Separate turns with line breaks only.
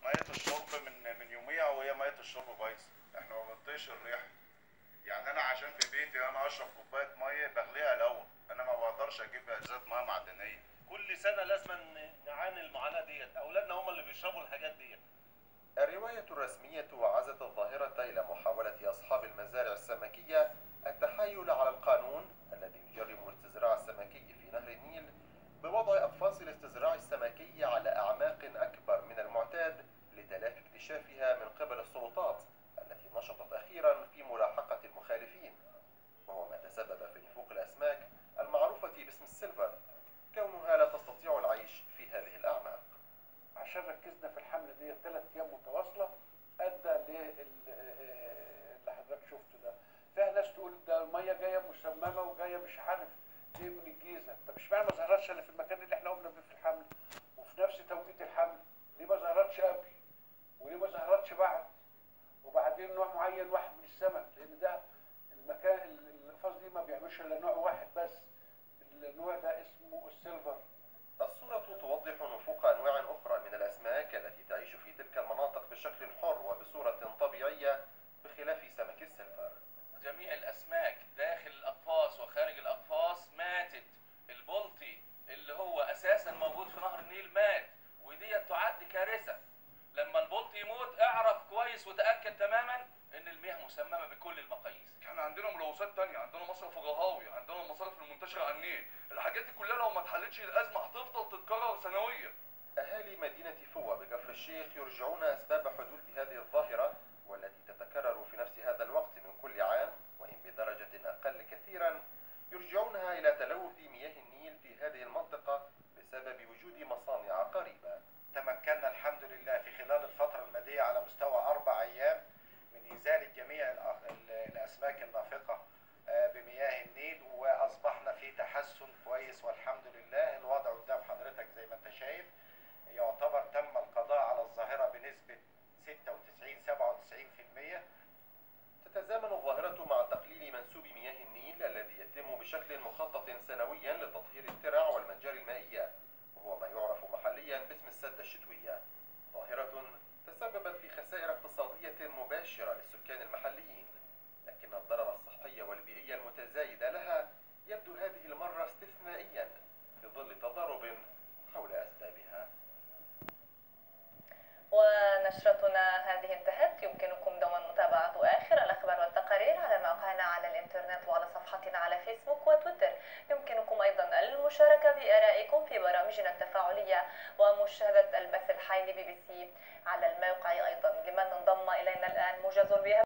مية الشرب من يوميها وهي مية الشرب بايظة، احنا ما بنطيش الريحة. يعني انا عشان في بيتي انا اشرب كوباية مية بغليها الاول، انا ما بقدرش اجيب ازازة مية معدنية.
كل سنة لازم نعاني المعاناة ديت، اولادنا هم اللي بيشربوا الحاجات ديت.
الرواية الرسمية عزت الظاهرة إلى محاولة أصحاب المزارع السمكية التحايل على القانون الذي يجرم الاستزراع السمكي في نهر النيل بوضع أقفاص الاستزراع السمكي على أعماق أكبر من المعتاد لتلافي اكتشافها من قبل السلطات التي نشطت أخيرا في ملاحقة المخالفين، وهو ما تسبب في نفوق الأسماك المعروفة باسم السيلفر كونها لا تستطيع العيش في هذه الأعماق.
عشان ركزنا في الحملة دي 3 أيام متواصلة أدى للي حضرتك شفته ده. فيها ناس تقول ده المية جاية مسممة وجاية مش عارف ليه من الجيزة، طب اشمعنى ما ظهرتش إلا في المكان اللي احنا قمنا بيه في الحملة وفي نفس توقيت الحمل؟ ليه ما ظهرتش قبل؟ وليه ما ظهرتش بعد؟ وبعدين نوع معين واحد من السمك، لأن ده المكان الأقفاص دي ما بيعملش إلا نوع واحد بس، النوع ده اسمه السيلفر.
الصورة توضح نفوق أنواع أخرى من الأسماك التي تعيش في تلك المناطق بشكل حر وبصورة طبيعية بخلاف سمك السيلفر.
جميع الأسماك داخل الأقفاص وخارج الأقفاص ماتت. البلطي اللي هو أساسا موجود في نهر النيل مات، ودي تعد كارثة. لما البلطي يموت اعرف كويس وتأكد تماما ان المياه مسممة بكل المقاييس.
احنا عندنا ملوثات تانية، عندنا مصرف الرهاوي، عندنا المصارف المنتشرة على النيل، الحاجات دي كلها لو ما اتحلتش الأزمة هتفضل تتكرر سنويا.
أهالي مدينة فوة بكفر الشيخ يرجعون أسباب حدوث هذه الظاهرة والتي تتكرر في نفس هذا الوقت من كل عام وإن بدرجة أقل كثيرا، يرجعونها إلى تلوث مياه النيل في هذه المنطقة بسبب وجود مصانع قريبة.
تمكنا الحمد لله في خلال الفترة الماضية على مستوى 4 أيام من إزالة جميع الأسماك النافقة بمياه النيل، وأصبحنا في تحسن كويس والحمد لله. الوضع قدام حضرتك زي ما أنت شايف، يعتبر تم القضاء على الظاهرة بنسبة 96-97%.
تتزامن الظاهرة مع تقليل منسوب مياه النيل الذي يتم بشكل مخطط سنويا لتطهير الترع والمجاري المائية، وهو ما يعرف محليا باسم السد الشتوية. ظاهرة تسببت في خسائر اقتصادية مباشرة للسكان المحليين، لكن الضرر الصحي والبيئي المتزايد لها يبدو هذه المرة استثنائيا في ظل تضارب حول أسبابها.
ونشرتنا هذه انتهت. يمكنكم دوما متابعة آخر الأخبار والتقارير على موقعنا على الإنترنت وعلى صفحتنا على فيسبوك وتويتر. يمكنكم أيضا المشاركة بآرائكم في برامجنا التفاعلية ومشاهدة البث الحي لبي بي سي على الموقع أيضا. لمن انضم إلينا الآن موجز بها.